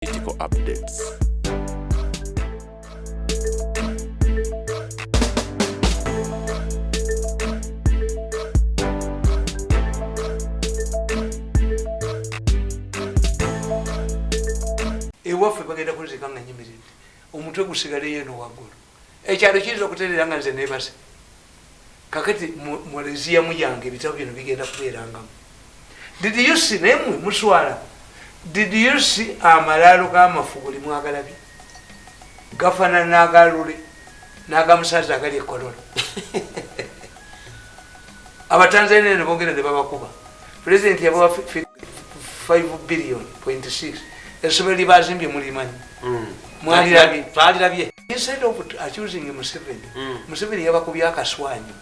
Political updates. Ewaffe bagenda kunzika nga nyimiridde, omutwe gusigaleyo eno waggulu. Ekyalo kiyinza okuterera nga nze nebase. Kakati muleziyamu yange ebitabo bino bigenda kubeerangamu. Did you see? Naye mwe muswala. Did you see amalaalo g'amafuguli? Mwagalabye? Gafanana n'agalule n'agamusaza agali ekololo. Abatanzania ne bongera ne babakuba. Pulezidenti yabawa 5 billion point 6. Essomero lyebazimbye mulimanyi? Mwalirabye? Twalirabye. Instead of accusing Museveni, Museveni yabakubye akaswanyu.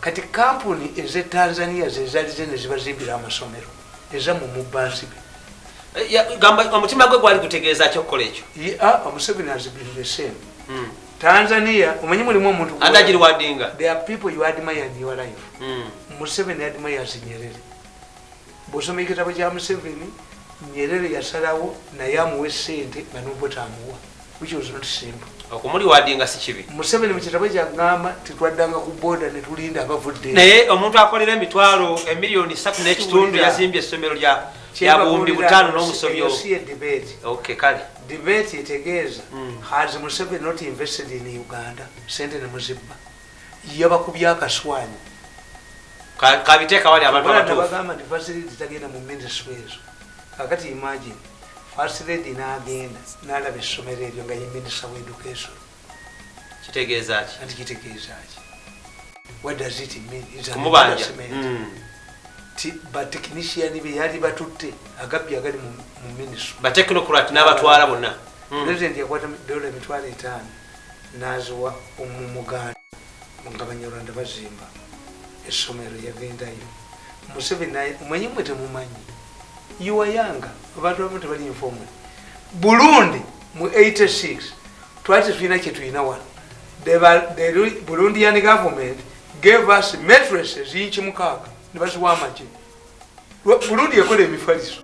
Kati kampuni eze Tanzania zezalize ne zibazimbira amasomero ezamu mubansibe. Gamba omutima gwe gwali gutegeeza ki okukola ekyo? Museveni has been the same. Tanzania omanyi mulimu omuntu Andagiriwadinga. There are people you admire in your life. Museveni admires Nyerere. Bwosoma ekitabo kya Museveni, Nyerere yasalawo naye amuwe sente nga nobota amuwa, which was not simple. Okumuliwadinga si kibi. Museveni mu kitabo kyagamba titwaddanga ku boda netulinda abavudde. Naye omuntu akolera emitwalo emiliyoni 3.5 yazimbye essomero lya 5000 n'omusobyo. Si debate. Okay, kale. Debate etegeeza, has Museveni not invested in Uganda? Sente nemuzibba, yabakubye akaswanyi. Kabiteeka wali abantu abatuufu. Bagamba nti first lady tagenda mu ministry ezo. Kakati imagine first lady n'agenda n'alaba essomero eryo nga ye minister wa education. Kitegeeza ki? Anti kitegeeza ki? What does it mean? It's an Kumubanja. embarrassment. Ti batechnician be yali batutte agabbi agali mu ministry. Batechnocrat n'abatwala bonna. President yakwata dola 50,000 n'aziwa omumuganda nga Banyarwanda bazimba essomero. Yagendayo Museveni naye. Omanyi mwe temumanyi, yuwayanga abantu abamu tebali informed. Burundi mu 86 twali tetulina kyetulina wano. The Burundian government gave us mattresses inchi 6 ne baziwa amagye. Burundi ekola emifaliso.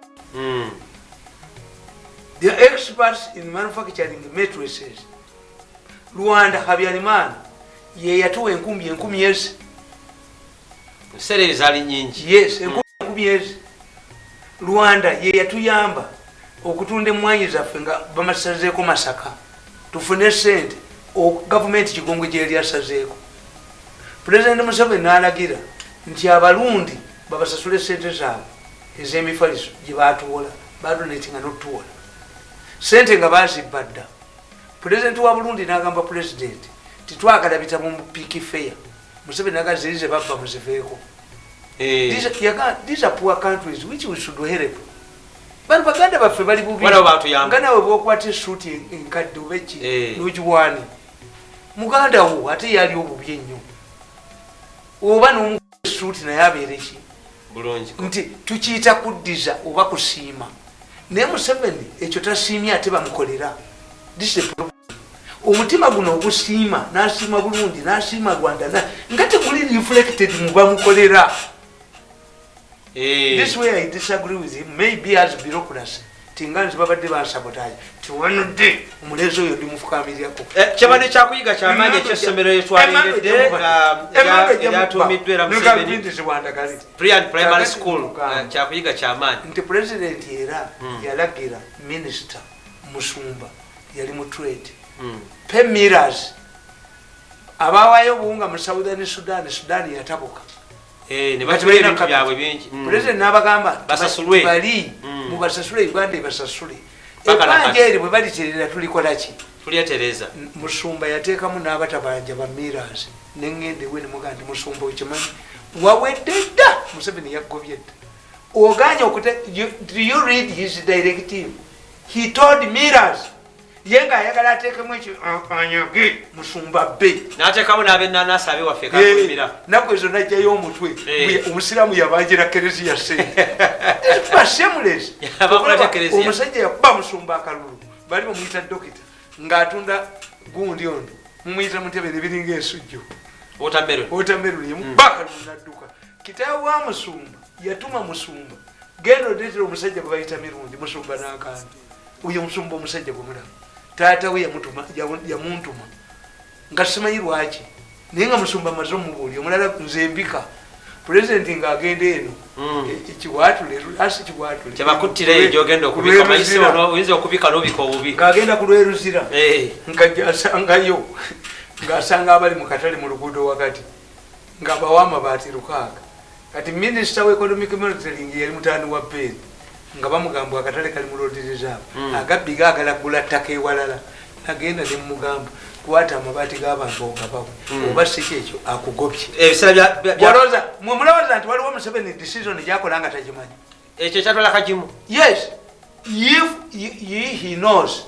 The experts in manufacturing mattresses. Rwanda, Habyarimana ye yatuwa enkumbi enkumi ezi. Ebiseera ebyo zaali nyingi. Yes, enkumbi enkumi ezi. Rwanda ye yatuyamba okutunda emwanyi zaffe nga bamasazeeko Masaka tufune sente. Gavumenti Kigongo gyeyali asazeeko. Pulezidenti Museveni n'alagira nti Abalundi babasasule sente zaabwe ez'emifaliso gye batuwola, badonatinga notuwola sente nga bazibba dda. Pulezidenti wa Burundi n'agamba pulezidenti titwagala bitabo mu PK Fair. Museveni naga ziri ze babba muziveeko. These are poor countries which we should help. Bano baganda baffe bali bubi. Waliwo batuyamba. Nga nawe bwokwata esuuti enkadde oba eki n'ogiwaani muganda wo ate yali obubi ennyo, oba n'omu esuuti naye abeere ki? Bulungi. Nti tukiyita kuddiza oba kusiima, naye Museveni ekyo tasiimye ate bamukolera. This is a problem. Omutima guno ogusiima, n'asiima Bulungi, n'asiima Rwanda, nga teguli reflected mu bamukolera. This way I disagree with him. Maybe as bureaucracy tinga nzi babadde bansabotage tiwanudde omulenzi oyo ndimufukamirako. Kyebadde kyakuyiga kyamaanyi ekyessomero etwalengedde eryatuumiddwa era Museveni Pre and Primary School. Kyakuyiga kyamaanyi. Nti president era yalagira minisita Musumba yali mu trade pay millers abawayo obuwunga mu Southern Sudan. Sudan yatabuka. Ne batula ebintu byabwe bingi. President n'abagamba Basasulwe. bali mubasasule, Uganda ebasasule. Paka na Ebbanja kati. eri bwe baliterera tulikola ki? Tulyetereza. Musumba yateekamu n'abatabanja ba millers. Neŋŋenda ewe nemugaa nti Musumba okimanyi wawedde dda, Museveni yaggobye dda, oganye okute. Do you read his directive? He told millers ye ng'ayagala ateekemu ekyo anyage Musumba bbe. N'ateekamu n'abenanasi abewaffe kakulumira. Naku ezo najjayo omutwe. Omusiraamu yabanjira kereziya sente bashameless. Yabakulata kereziya. Omusajja yakuba Musumba akalulu, bali bamuyita dokita ng'atunda gundi ono mumuyita mutebere biringa ensujju. Watermelon. Watermelon. Yamukuba akalulu nadduka. Kitaawe wa Musumba yatuma Musumba, genda odeetera omusajja gwe bayita Mirundi. Musumba n'agaana. Oyo omusumba, omusajja gwemulaba, taata we yamuntuma nga simanyi lwaki, naye nga musumba amaze omubuuli omulala. Nze mbika pulezidenti ng'agenda eno Kiwatule, asi Kiwatule. Kyebakuttira gyogenda okubika, oyinza okubika nobika obubi. Ng'agenda ku Lweruzira, nga asangayo, ng'asanga abali mu katale mu luguudo wakati, nga bawa amabaati 600. Kati minisita wa economic monitoring yali mutaani wa Beeri, nga bamugamba akatale kali mu road reserve. Agabbi gaagala gula ttaka ewalala. Nagenda nemugamba, kwata amabaati g'abantu ogabawe, oba si kyekyo akugobye. Ebiseera Mwe mulowooza nti waliwo Museveni decision gyakola nga tagimanyi? Ekyo kyatwala Kagimu. Yes, if he knows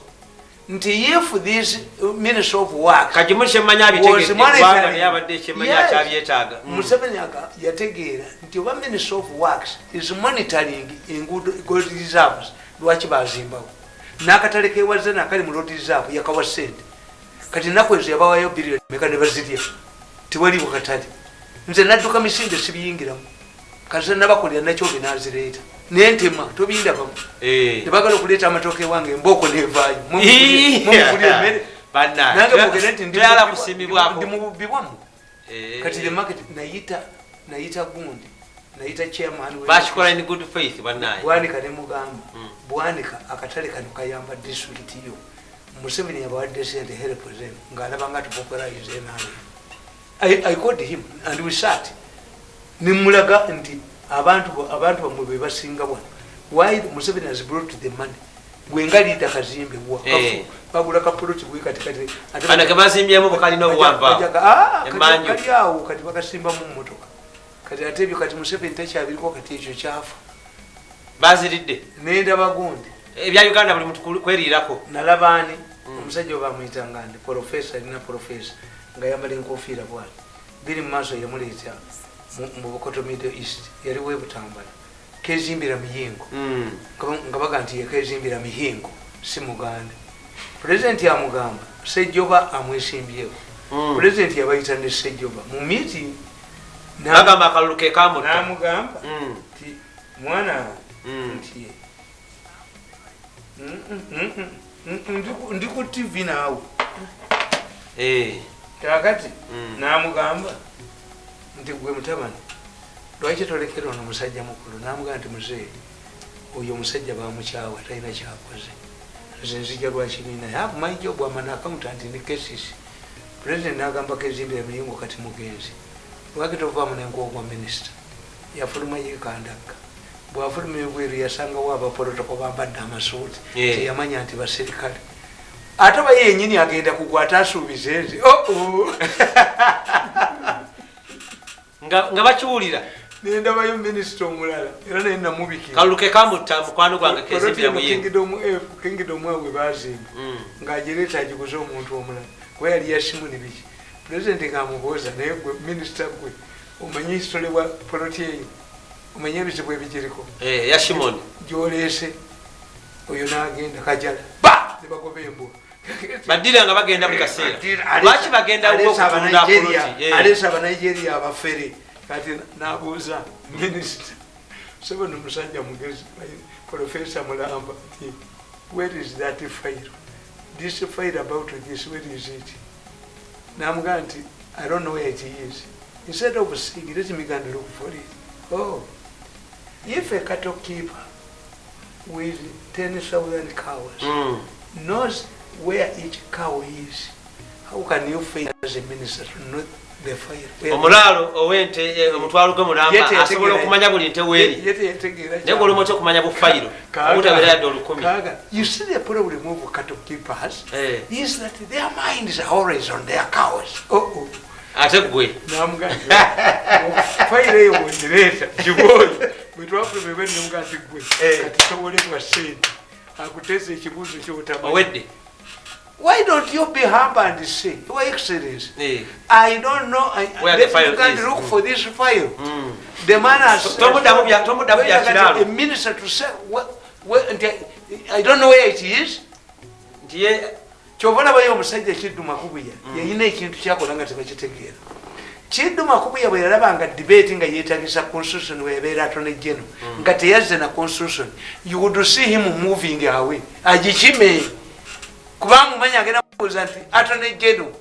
nti if this minister of work Kagimu kyemmanyi abitegedde, kubanga naye abadde ekyemmanyi akyabyetaaga. Museveni yategeera nti oba minister of works is monitoring enguudo, gold reserves, lwaki bazimbawo n'akatale kewaza nakali mu road reserve? Yakawa sente. Kati ennaku ezo yabawayo biliyoni meka ne bazirya, tewaliwo katale. Nze nadduka misinde, sibiyingiramu. Kati nabakolera nakyobe nazireeta nentema, tobindabamu. Tebagala okuleeta amatooke ewange, embooko nevaayo mumugulya emmere. Nange mwogere nti ndi mu bubbi bwammwe. Kati the market nayita gundi, nayita chairman. Bakikola in good faith, bannaye. Bwanika nemugamba, Bwanika, akatale kano kayamba disitulikiti yo. Museveni yabawadde sente, help them, ng'alaba nga tupopularize NRM. I called him and we sat, nemulaga nti abantu bamwe be basinga wano. Why Museveni has brought the money? Gwenga leader kazimbe wa bagula kapoloti bwe kati kati. Bano ke bazimbyemu bukalina obuwanvu awo. Emmanju. Kali awo kati bakasimbamu mmotoka. Kati ate ebyo kati Museveni takyabiriko, kati ekyo kyafa. Baziridde. Nendaba gundi. Ebya Uganda buli muntu kweriirako. Nalabaani omusajja oba amuyitanga ndi profesa, alina profesa nga yambala enkofiira bwati biri mu maaso, yamuleeta mu Bukoto Middle East, yali webutambala kezimbira miyingo. Nga baga nti yekezimbira mihingo, si muganda. Pulezidenti amugamba Sejjoba amwesimbyeko. Pulezidenti yabayita ne Sejjoba mu meeting. Bagamba akalulu ke kamutta. Namugamba nti mwana we, nti ndi ku TV naawe. Kakati namugamba nti gwe mutabani, lwaki tolekera ono musajja mukulu? Namugamba nti muzeeyi, oyo omusajja bamukyawa, talina kyakoze. Nze nzija lwakibiina, have my job, am an accountant ne cases. President nagamba kezimbira miyingo, kati mugenzi, lwaki tovaamu nenkuwa minisita? Yafuluma yekandagga. Bwafuluma ebweru yasangawo abaprotocol bambadde amasuuti. Teyamanya nti baserikale, ate oba yenyini agenda kugwa, ate asuubize nze. Oh. Nga bakiwulira. Nendabayo minisita omulala era naye namubikira. Kalulu ke kamutta mukwano gwange kezimbira muyingo. Kingdom F, Kingdom A we bazimba, ng'agireeta agiguze omuntu omulala kuba yali yasimu ne biki. Pulezidenti ng'amubuuza, naye gwe minisita, gwe omanyi history wa poloti eyo? Omanyi ebizibu ebigiriko? Eh, ya Shimoni. Gyoleese oyo n'agenda kajala ba ne bagoba embwa. Baddira nga bagenda buli kaseera. Lwaki bagenda okutunda poloti? Aleese Abanigeria abafere. Kati nabuuza minisita sebona, omusajja mugezi, profesa mulamba, nti where is that file, this file about this, where is it? Namugamba nti I don't know where it is. Instead of saying, let me go and look for it. Oh, if a cattle keeper with 10,000 cows knows where each cow is, how can you fail as a minister to know the file? Omulaalo ow'ente omutwalo gwe mulamba asobola okumanya buli nte weeri, naye gwe olimu otya okumanya bufayiro obutabeera yadde 1000? You see, the problem of cattle keepers is that their minds are always on their cows. Oh. Ate gwe? Namugamba fayiro eyo bwegireeta gibwoyi bwetwafuluma ebwe, nemuga nti gwe kati towolerwa sente, akuteesa ekibuuzo kyotamanyi. Owedde. Why don't you be humble and say, Your Excellency, I don't know. Where the Let file me go and is. look for this file. The man has Tomuddamu bya kiraalo. A minister to say, what, I don't know where it is. Nti ye Kyova olabayo omusajja Kiddu Makubuya yayina ekintu kyakola nga tebakitegeera. Kiddu Makubuya bwe yalabanga debate nga yeetagisa constitution, weyabeera attorney general, nga teyazze na constitution, you would see him moving away agikime, kubanga umanya agenda kubuuza nti attorney general,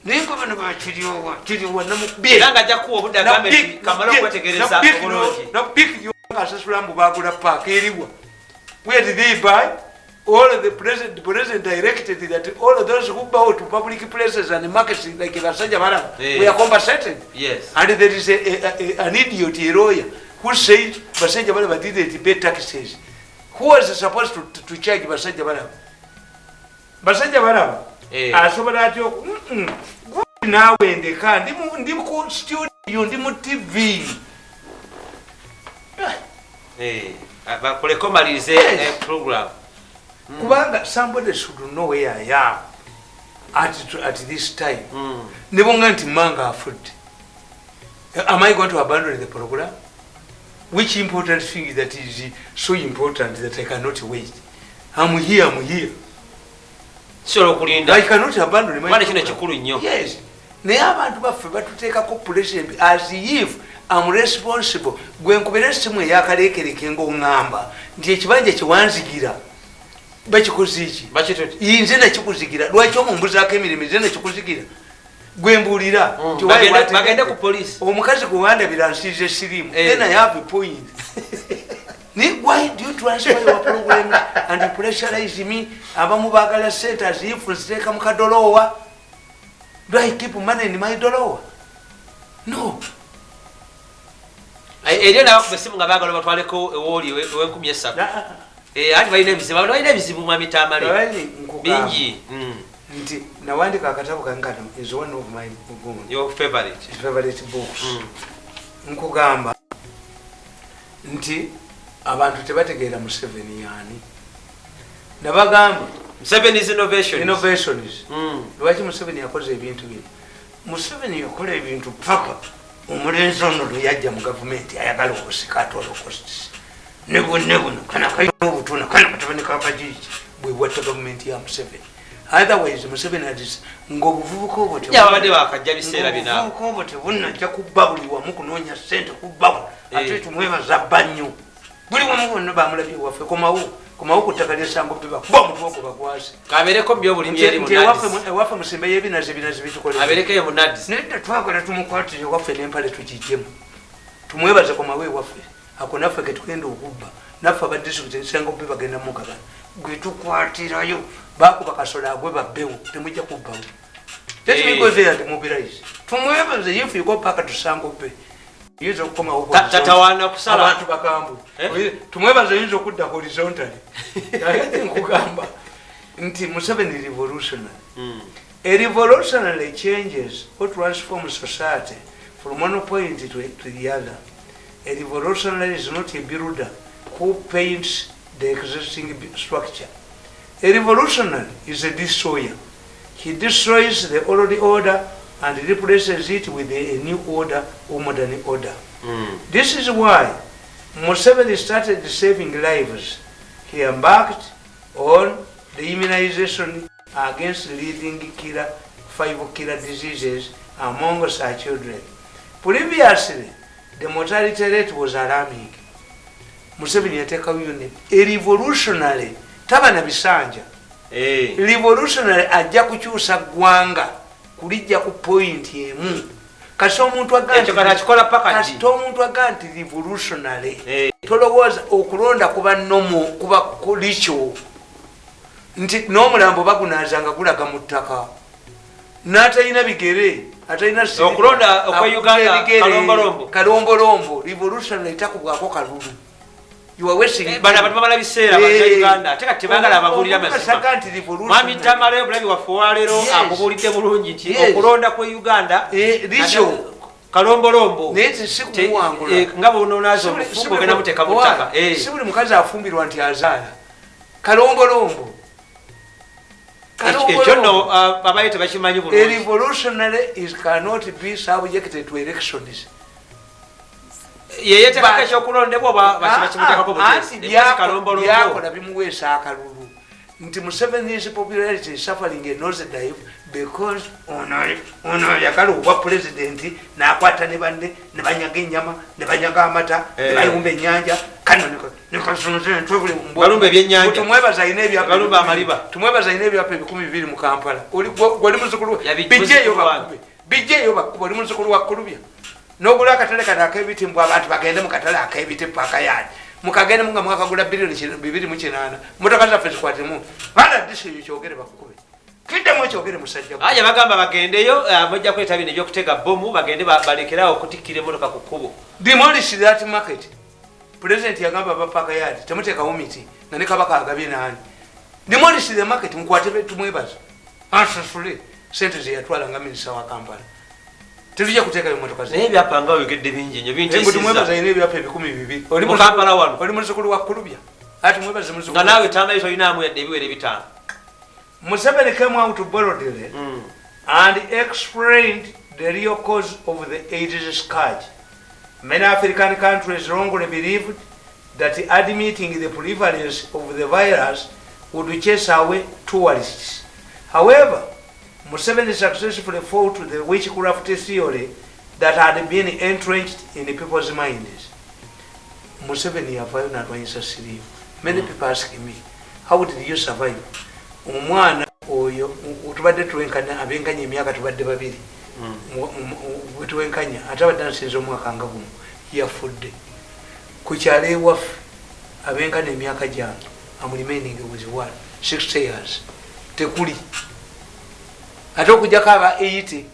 naye nga bano bakiryowa kiryowa namukubye. Era nga ajja kuwa obudde agambe nti kamale okwetegereza obulungi. Nga asasula mbu bagula paaka eriwa? Where did they buy? All of the president, the president directed that all of those who bow to public places and markets like Basajja Balaba were compensated. And there is an idiot, a lawyer, who said Basajja Balaba didn't pay taxes. Who was supposed to charge Basajja Balaba? Basajja Balaba asobola atya Gundi naawe ndeka, ndi ku studio, ndi mu TV. Bakuleke omalirize. Yes. Program. Kubanga somebody should know where I am at this time. Ne bonga nti manga afudde, am I going to abandon the program? Which important thing that is so important that I cannot wait? I'm here, I'm here. Kisobola okulinda. I cannot abandon my Kubanga kino program. kikulu nnyo. Yes, naye abantu baffe batuteekako pressure as if am responsible. Gwe nkubera essimu eyakaleekereke ngaoŋŋamba nti ekibanja kyewanzigira bakikoze eki? Bakituti. Nze nakikuzigira, lwaki omumbuzaako emirimu? Nze nakikuzigira, gwe mbuulira nti why Bagende ku police. Omukazi gwe wandabira nsiize sirimu. Eh. Then I have a point. Why do you transfer your problem and you pressurize me? Abamu baagala sente as if nziteeka mu kadoloowa. Do I keep money in my drawer? No. Eriyo nabakuba essimu nga baagala batwaleko ewooli ow'enkumi esatu. Anti balina ebizibu, abantu balina ebizibu, mwami Tamale. Kakati nkugamba Bingi. Nti nawandika akatabo kange kano, is one of my Your favorite. favorite books. Nkugamba nti abantu tebategeera Museveni yaani. Nabagamba Museveni's innovations. Innovations. Lwaki Museveni yakoze ebintu bino? Museveni yakola ebintu paka omulenzi ono lwe yajja mu gavumenti ayagala okusika at all costs. Ne buno kana kalina obutuna kana katabani kakajiji bwe bwatta gavumenti ya Museveni. Otherwise Museveni adis ng'obuvubuka obwo Ya babadde bakajja biseera bino. Ng'obuvubuka obwo tebunnajja kubba buli wamu, kunoonya ssente kubba buli. Ate tumwebaza bba nnyo, buli wamu bonna bamulabye waffe. Komawo, komawo ku ttaka ly'essango bbe bakuba omutwe ogwo bakwase. Kabeereko mu byobulimi eri mu Nti ewaffe NAADS. Ewaffe musimbeyo ebinazi, ebinazi bitukole. Abeerekeyo mu NAADS. Nedda, twagala tumukwatire ewaffe n'empale tugijjemu, tumwebaze. Komawo ewaffe ako naffe ketugenda okubba, naffe aba disitulikiti esenga obbe bagenda mugabana gwe tukwatirayo. Bakuba kasolo agwe babbewo, temujja kubbawo. Let me go there and mobilize. Tumwebaze, if you go back to Sango Bay, yinza okukomawo Tatawaana kusala. Abantu bakambwe. Eh? Tumwebaze yinza okudda horizontally. Kakati nkugamba nti Museveni revolutionary. A revolutionary changes or transforms society from one point to the other. A revolutionary is not a builder who paints the existing structure. A revolutionary is a destroyer. He destroys the old order and replaces it with a new order or modern order. This is why Museveni started saving lives. He embarked on the immunization against leading killer, five killer diseases amongst our children. Previously, the mortality rate was alarming. Museveni yateekawo unit. A revolutionary taba na bisanja. Revolutionary ajja kukyusa ggwanga kulijja ku point emu. Kasi omuntu aga Ekyo kati akikola paka ddi? Kasita omuntu aga nti revolutionary, tolowooza okulonda kuba nomo, kuba kulikyo nti n'omulambo bagunaazanga gulaga mu ttaka n'atalina bigere, atalina Okulonda okwa akuba Uganda, ebigere, kalombolombo. Kalombolombo. Revolutionary takubwako kalulu. You are wasting Bano abantu bamala biseera Eh. bannayuganda, ate kati tebaagala ababuulira Omuntu mazima. asaga nti revolutionary. Mwami Tamale, obulabi waffe olwaleero akubuulidde bulungi nti okulonda kwe Uganda Likyo. kalombolombo. Naye si kumuwangula. Nga bwononaaza omufumbo ogenda muteeka mu ttaka. Si buli mukazi afumbirwa nti azaala. Kalombolombo. Ekyo nno abaye tebakimanyi A bulungi. revolutionary is cannot be subjected to elections. Yeyetekako ekyokulondebwa oba bakimuteekako Anti buteesi? Kalombolombo. byakola bimuweesa akalulu. Nti Museveni's popularity is suffering a nosedive because ono ayagala obwa president n'akwata ne banne ne banyaga ennyama, ne banyaga amata, ne bayumba ennyanja. Kano Balumba ebyennyanja. Tumwebaza alina ebyapa Balumba amaliba. Tumwebaza alina ebyapa 2000 mu Kampala. Oli gwali muzukulu Bijjeeyo bijjeeyo bakube, bijjeeyo bakube. Oli muzukulu wa Kulubya n'ogula akatale kano ak'ebiti, mbw abantu bagende mu katale ak'ebiti paka yaani mukagendemu nga mwakagula biliyoni 28. Motoka zaffe zikwatemu bana disi. Eyo kyogere bakube, kiddemu ekyogere musajja gwe. Aja bagamba bagendeyo, mujja kuleeta bino ebyokutega bomu, bagende balekerawo okutikkira emmotoka ku kkubo. Demolish that market. President yagamba abapaka yadi temuteekawo miti nga ne Kabaka agabye naani. Demolish the market, mukwate Tumwebaza asasule sente zeyatwala nga minisita wa Kampala. Tetujja kuteekayo motoka. Naye ebyapa nga oyogedde bingi nnyo. Tumwebaza bintiisiza. Alina ebyapa 2000. Oli Mu Kampala wano. Oli muzukulu wa Kulubya, ati mwebaze muzukulu Nga naawe tambayo tolinaamu yadde ebiwera 5. Museveni came out boldly and explained the real cause of the AIDS scourge. Many African countries wrongly believed that admitting the prevalence of the virus would chase away tourists. However, Museveni successfully fought the witchcraft theory that had been entrenched in people's minds. Museveni yavayo n'alwanyisa siriimu. Many people ask me, how did you survive? Omwana oyo tubadde twenkanya, abenkanya emyaka tubadde babiri. Bwetwenkanya ate abadde ansinza omwaka nga gumu, yafudde. Ku kyalo ewaffe abenkana emyaka gyange, am remaining with one 60 years, tekuli ate okujjako aba 80.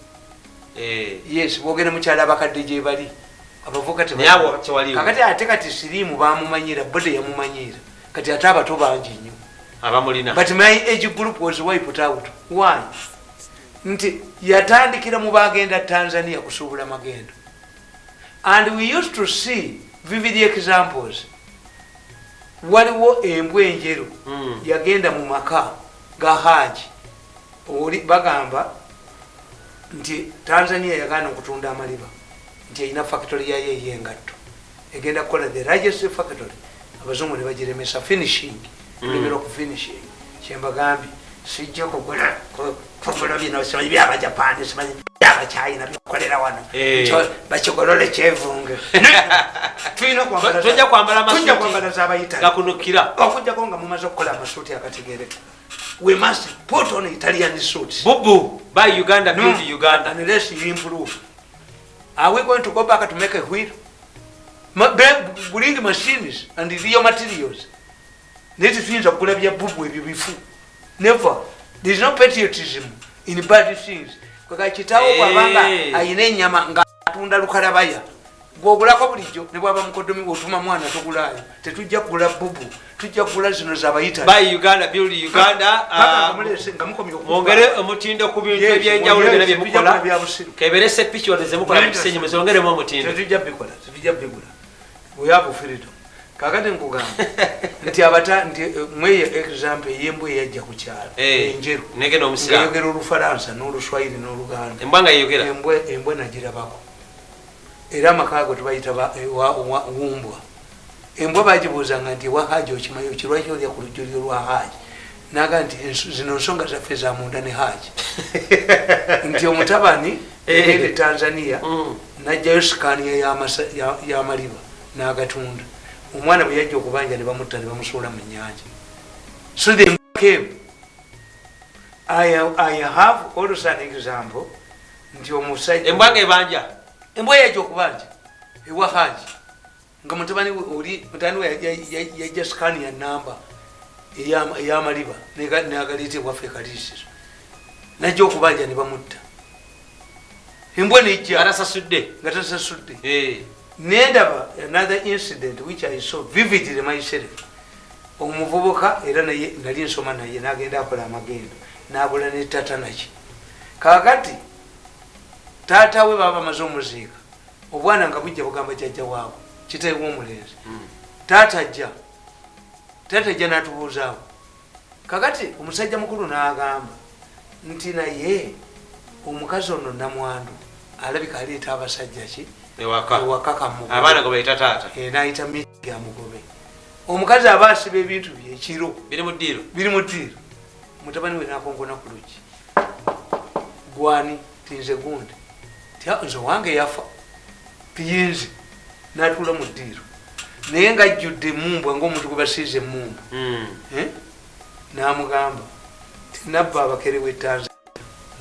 Yes, bwogenda mukyalo abakadde gye bali, abavuka. Naye abo tewaliwo. Kakati ate kati siriimu bamumanyira, bo teyamumanyira. Kati ate abato bangi nnyo abamulina. But my age group was wiped out. Why? Nti yatandikira mu bagenda Tanzania kusuubula magendo, and we used to see vivid examples. Waliwo embwa enjeru yagenda mu maka ga Haji oli. Bagamba nti Tanzania yagaana okutunda amaliba nti erina factory yayo ey'engatto, egenda kukola the largest factory. Abazungu ne bagiremesa finishing. Tulemerwa ku finishing. Kyembagambye, sijja kugula bino, simanyi byabajapani, simanyi byabachina byakolera wano. Bakigolole kyevunge. Tulina kwambala Tojja kwambala tujja masuuti kwambala z'abayitale gakunukira. Okujjako nga mumaze okukola amasuuti akategereka. We must put on Italian suits. Bubu buy Uganda, No, build Uganda. Unless you improve. Are we going to go back to make a wheel? Bring machines and real materials. Naye tetuyinza kugula bya bubu ebyo bifu. Never. There is no patriotism in bad things. Kweka kitaawo bw'abanga ayina ennyama nga atunda lukalabaya, gwogulako bulijjo ne bwaba mukodomi, otuma mwana togulaayo. Tetujja kugula bubu, tujja kugula zino zabayita. Buy Uganda, build Uganda. Nga mukomye. Mwongere omutindo ku bintu Yes, ebyenjawulo byonna tujja byemukola. kugula bya busiru. Kebere sepiki wadde zemukola mu Kisenyi, muzongeremu omutindo. Tetujja bikola, tetujja bigula. We have freedom. Kakati nkugamba nti abata nti mweyo example ey'embwa eyajja ku kyalo enjeru negenda omusiraamu ngayogera Olufalansa n'Oluswayiri n'Oluganda. Embwa nga yeyogera. Embwa nagirabako, era amaka ago tubayita wumbwa. Embwa bagibuuzanga nti, "Ewa Haji okimanyi okirwaki olya ku lujjuliro lwa Haji?" Naga nti, "Zino nsonga zaffe za munda ne Haji." Nti omutabani yagenda e Tanzania najjayo Scania y'amaliba n'agatunda. Omwana bwe yajja okubanja ne bamutta ne bamusuula mu nyanja. So they came. I have also an example nti omusajja Embwa nga ebanja. Embwa yajja okubanja ewa Haji nga mutabani we oli, mutabani we yajja Scania namba ey'amaliba n'agaleeta ewaffe Kaliisizo, najja okubanja ne bamutta. Embwa nejja nga tasasudde. Nga tasasudde. Nendaba another incident which I saw vividly myself. Omuvubuka era naye nali nsoma naye, nagenda akola amagendo nagula ne tata naki. Kakati taata we baba bamaze omuziika, obwana nga bujja bugamba jjajja waabwe, kitawe omulenzi, "Taata ajja, taata ajja." Natubuuzaawo. Kakati omusajja mukulu n'agamba nti, "Naye omukazi ono namwandu alabika aleeta abasajja ki ewaka ewaka kamugobe." Abaana gwe bayita taata. Nayita meeting amugobe. Omukazi aba asiba ebintu bye ekiro. Biri mu ddiiro. Biri mu ddiiro. Mutabani we nakonkona ku luggi. Gwani? Tinze gundi. Ti nze wange yafa. Tiyinze. N'atuula mu ddiiro. Naye ng'ajjudde emmumbwa ng'omuntu gwe basiize emmumbwa. Eh? N'amugamba ti nabba abakerewe e Tanzania.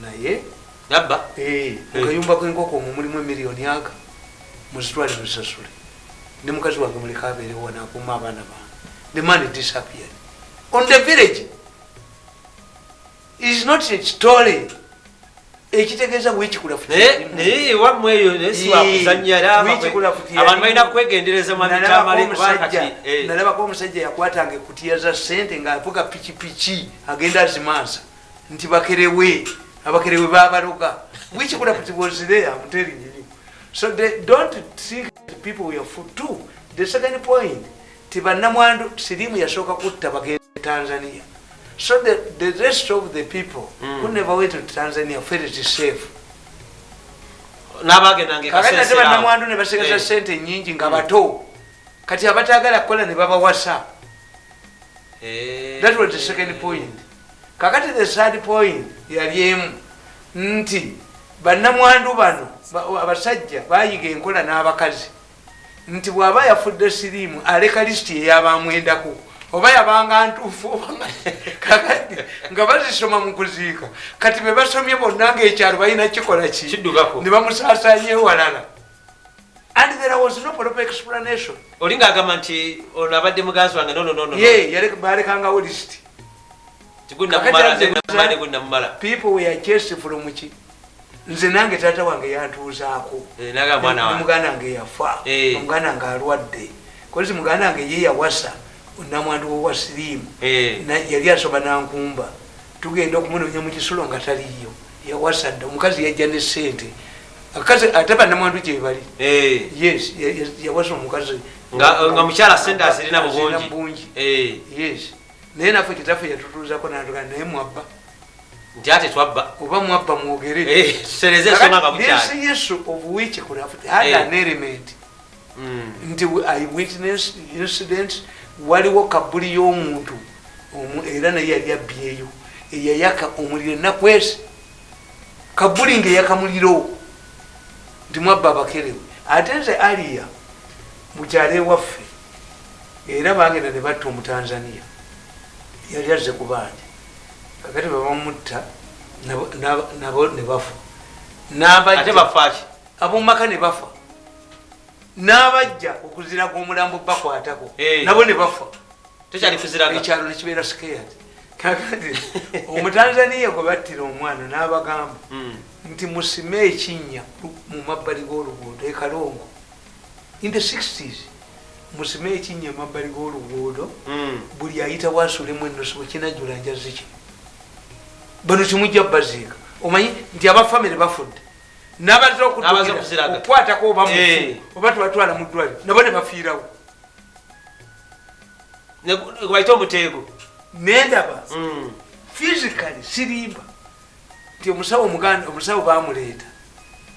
Naye Nabba? Mu kayumba k'enkoko omwo mulimu emiliyoni aga muzitwale muzisasule. Ne mukazi wange muleke abeerewo n'akuuma abaana bange. The man disappeared. On the village. Is not a story. Ekitegeeza witchcraft. Naye ewammwe eyo naye si wakuzannya era abantu balina kwegendereza, mwami Tamale, kuba kati Nalabako omusajja yakwatanga ekutiya za sente ng'avuga pikipiki agenda azimansa nti bakerewe, abakerewe babaloga. Witchcraft was there, I'm telling you. So they don't think people were fool too. The second point, ti bannamwandu sirimu yasooka kutta bagenda Tanzania. So the rest of the people who never went to Tanzania felt safe. N'abagendanga Kakati ate ekasesera awo. bannamwandu ne basigaza sente nyingi nga bato. Kati abatagala kukola ne babawasa. That was the second point. Kakati the third point yali emu nti bannamwandu bano abasajja bayiga enkola n'abakazi nti bw'aba yafudde siriimu aleka lisiti eyabamwendako oba yabanga ntuufu oba kakati nga bazisoma mu kuziika. Kati be basomye bonna ng'ekyalo balina kikola ki? Kiddukako. Ne bamusaasaanya ewalala, and there was no proper explanation. Oli ng'agamba nti ono abadde muganzi wange, no, no, no, no. Ye balekangawo lisiti. Tigunnamumala, Kakati ne gunnamumala. People were chased from ki, nze nange taata wange yantuuzaako. Naga mwana wange. Muganda wange yafa. Omuganda wange alwadde kozi muganda wange ye yawasa namwandu wa siriimu. Yali asoma nankumba, tugenda okumunoonya mu kisulo nga taliyo, yawasa dda omukazi yajja ne sente akazi ate bannamwandu gyebali. Yes, yawasa omukazi. Nga mukyala sente azirina mu Azirina bungi. Bungi. Yes, naye naffe kitaffe yatutuuzako natuga naye mwabba. Nti ate twabba. Oba mwabba mwogere. Tutereze ensonga nga bukyali. This issue of witchcraft had an element nti I witness incidents. Waliwo kabuli y'omuntu era naye yali abbyeyo eyayaka omuliro ennaku ezi, kabuli ngaeyaka muliro nti mwabba abakerewe. Ate nze aliya mukyalo ewaffe era bagenda ne batta Omutanzania yali azze ku banja. Kakati bwebamutta nabo ne bafa. Ate N'abajja bafaaki? Abomumaka ne bafa, n'abajja okuziraga omulambo bakwatako nabo ne bafa. Tekyali kuziraga. Ekyalo nekibeera scared. Kakati Omutanzaniya gwe battira omwana n'abagamba nti musime ekinnya mu mabbali g'oluguudo ekalongo in the 60s, musime ekinnya mu mabbali g'oluguudo, buli ayita wasulemu ennusu, bwekinajjula njazi ki bano timujja baziika. Omanyi nti abafamire bafudde nabaza N'abazze okuddukira okuziraga. okukwatako oba mufu oba tubatwala mu ddwaliro, nabo ne bafiirawo. Ne bayite omuteego. Nendaba physically, sirimba, nti omusawo omuganda, omusawo bamuleeta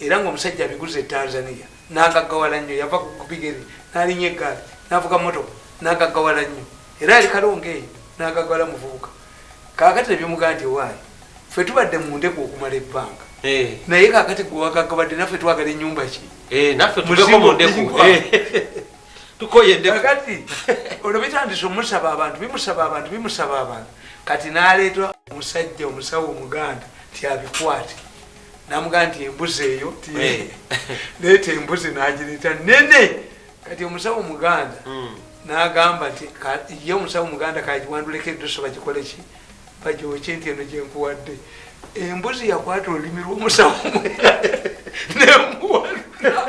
era nga omusajja abiguze e Tanzania nagaggawala nnyo, yava ku bigere nalinya eggaali navuga motoka nagaggawala nnyo era ali kalongo eyo nagaggawala muvubuka. Kakati nebyomugaa nti waayi ffe tubadde mu ndeku okumala ebbanga, naye kakati gwewagaggawadde naffe twagala ennyumba ki? Naffe tuveko mu ndeku. Muzigo. Tukoye endeku. Kakati olwo bitandise omusaba abantu, bimusaba abantu, bimusaba abantu. Kati naleetwa omusajja omusawo omuganda ti abikwate, namugaa nti embuzi eyo leeta embuzi, nagireeta nene. Kati omusawo omuganda nagamba nti ye omusawo omuganda kagiwanduleko edduso bagikole ki, bagyokye, nti eno gyenkuwadde. Embuzi yakwata olulimi lw'omusawo nemuwalula,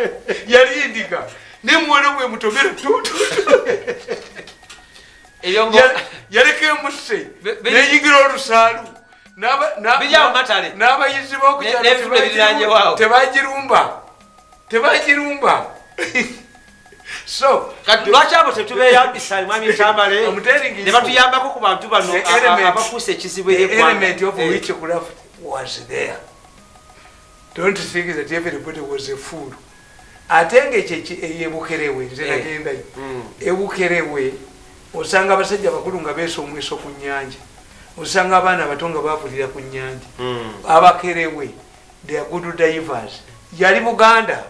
yali ndiga, nemuwala bwe mutomera tutu. Ebyongo Yaleka emuse neyingira olusaalu. Biri awo matale. N'abayizi b'okukyalo N'ebituli ebiriraanye waawo. Tebagirumba, tebagirumba. So Kati lwaki abo tetubeyambisa, mwami Tamale, I'm telling you. ne batuyambako ku bantu bano The abafuuse ekizibu the eri eggwanga? Element of witchcraft was there. Don't think that everybody was a fool. Ate nga ekyo eyebukerewe nze nagendayo. Ebukerewe Osanga abasajja bakulu nga beesa omweso ku nnyanja, osanga abaana abato nga bavulira ku nnyanja. Abakerewe, they are good divers. Yali Buganda,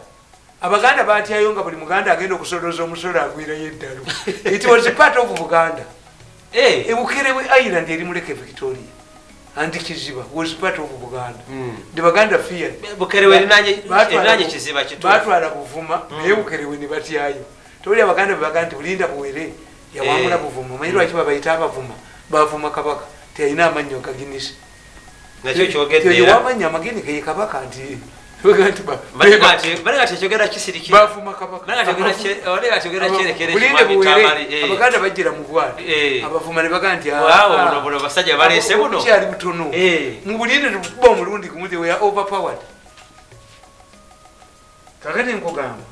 Abaganda batyayo nga buli Muganda agenda okusolooza omusolo agwirayo eddalu. It was part of Buganda. Ebukerewe Island eri mu Lake Victoria and Kiziba was part of Buganda. The Baganda feared. Bukerewe erinanye Kiziba kituufu. Batwala Buvuma, naye Bukerewe ne batyayo. Toli Abaganda bebaga nti bulinda buwere yawangula Buvuma. Omanyi lwaki babayita Abavuma? Bavuma Kabaka teyalina amannyo gaginise. Nakyo kyogedde era. Wamanya amagini ge Kabaka nti baga nti Balinga tekyogera kisirikira. Bavuma Kabaka. Balinga tekyogera kyerekere. Bulinde buwere, Abaganda bajjira mu bwali. Abavuma ne baga nti, Waawo, buno basajja baleese buno. Bukyali butono. Mu bulinde tukuba omulundi gumu, they were overpowered. Kakati nkugamba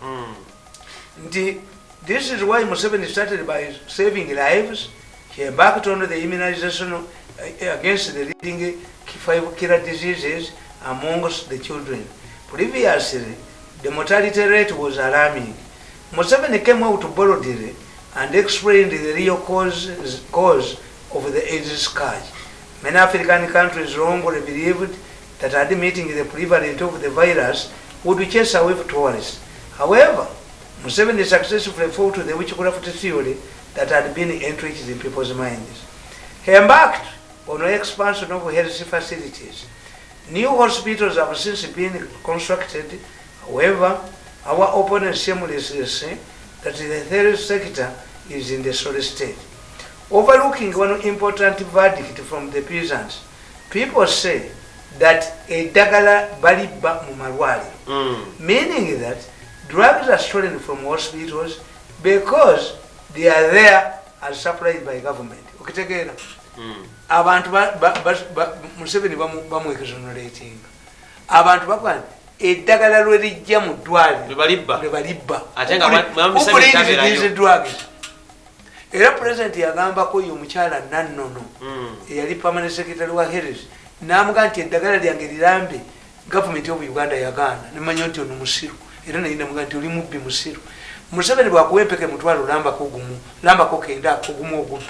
nti this is why Museveni started by saving lives. He embarked on the immunization against the leading five killer diseases amongst the children. Previously, the mortality rate was alarming. Museveni came out boldly and explained the real cause of the AIDS scourge. Many African countries wrongly believed that admitting the prevalence of the virus would chase away tourists. However, Museveni successfully fought the witchcraft theory that had been entrenched in people's minds. He embarked on the expansion of health facilities. New hospitals have since been constructed. However, our opponents shamelessly say that the health sector is in the sorry state. Overlooking one important verdict from the peasants, people say that eddagala balibba mu malwaliro, meaning that drugs are stolen from hospitals because they are there as supplied by government. Okitegeera? Abantu Museveni bamuexoneratinga. Abantu bakuba nti eddagala lwe lijja mu ddwaliro Lwe balibba. lwe balibba. Ate nga Mwami Museveni tabeerayo. These drugs. Era President yagambako oyo omukyala Nannono eyali permanent secretary wa health, n'amugamba nti eddagala lyange lirambe, gavumenti of Uganda yagaana. Nemanya nti ono musiru, era naye namugamba nti oli mubbi, musiru. Museveni bwakuwa empeke mutwalo, lambako gumu, lambako kenda, ogumu ogubbe,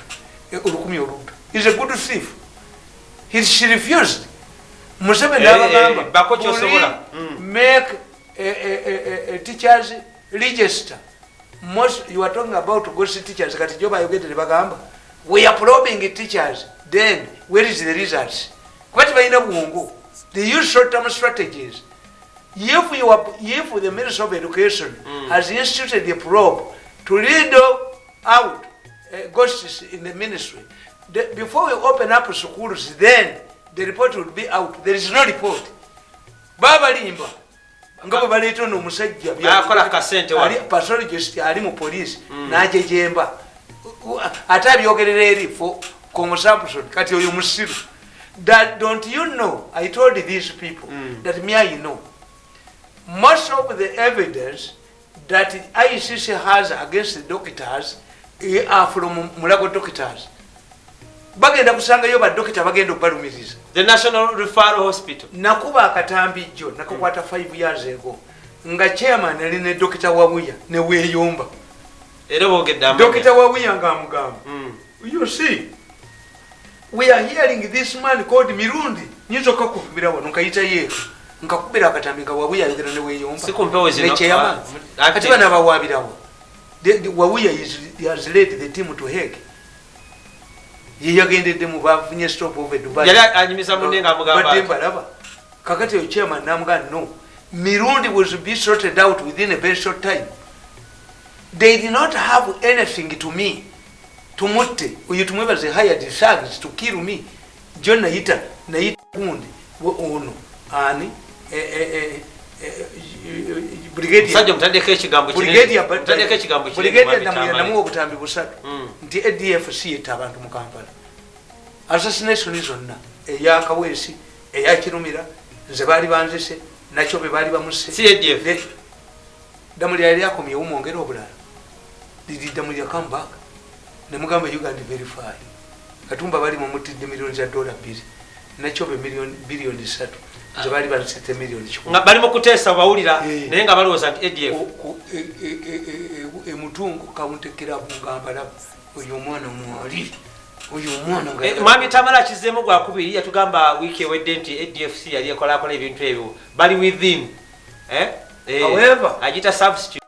olukumi olubbe. Is a good thief. She refused. Museveni n'abagamba, Bako kyosobola. Make a teachers register. Most you are talking about ghost teachers. Kati jo bayogedde ne bagamba we are probing teachers, then where is the results? Kuba tebalina bwongo. They use short term strategies. If the Minister of Education has instituted a probe to lead out ghosts in the ministry, before we open up schools, then the report will be out. There is no report. Babalimba nga bwe baleeta ono omusajja. Akola kasente wano. Pathologist ali mu police n'ajejemba, ate abyogerera eri for consumption. Kati oyo musiru. That don't you know, I told these people that me, I know most of the evidence that ICC has against the doctors are from Mulago doctors. Bagenda kusangayo badokita bagenda okubalumiriza. The National Referral Hospital. Nakuba akatambi jjo nakakwata 5 years ago nga chairman ali ne Dokita Wabuya neweeyomba. Era boogedde amannya. Dokita Wabuya ng'amugamba, "You see, we are hearing this man called Mirundi." Nyinza okakubira wano nkayita yeeka nkakubira akatambi nga Wabuya ayogera neweeyomba. Si ku mpewo zino, Ne chairman. Kati bano abawaabirawo. Wabuya has led the team to Hague. Ye yagendeddemu, bafunye stop over Dubai. Yali anyumiza munne ng'amugamba Badde ati, mbalaba. Kakati oyo chairman namugamba, "No, Mirundi was be sorted out within a very short time." They did not have anything to me. Tumutte oyo tumwebaze hired thugs to kill me. Jo nayita gundi ono ani, brigadier. Musajja omutaddeko ekigambo kinene. Brigadier. Omutaddeko ekigambo kinene, Brigadier. Mwami Namuya Tamale. namuwa obutambi busatu nti ADF yetta abantu mu Kampala, assassination zonna, eya Kaweesi, eya Kirumira, nze baali banzise, nakyo be baali bamusse. Si ADF. Ddamulya yali akomyewo mwongere obulala. Did Ddamulya come back? Nemugamba, "Uganda, verify." Katumba bali mumutidde miliyoni za dola 2, nakyobe biliyoni 3, nze baali bansite miliyoni 100. Nga bali mu kuteesa bawulira naye nga balowooza nti ADF. Emutungo county club nga mbalaba. Oyo omwana mwali, oyo omwana nga Mwami Tamala kizeemu gwakubiri, yatugamba wiiki ewedde nti ADFC yali ekolakola ebintu ebyo, bali within However, agita substitute.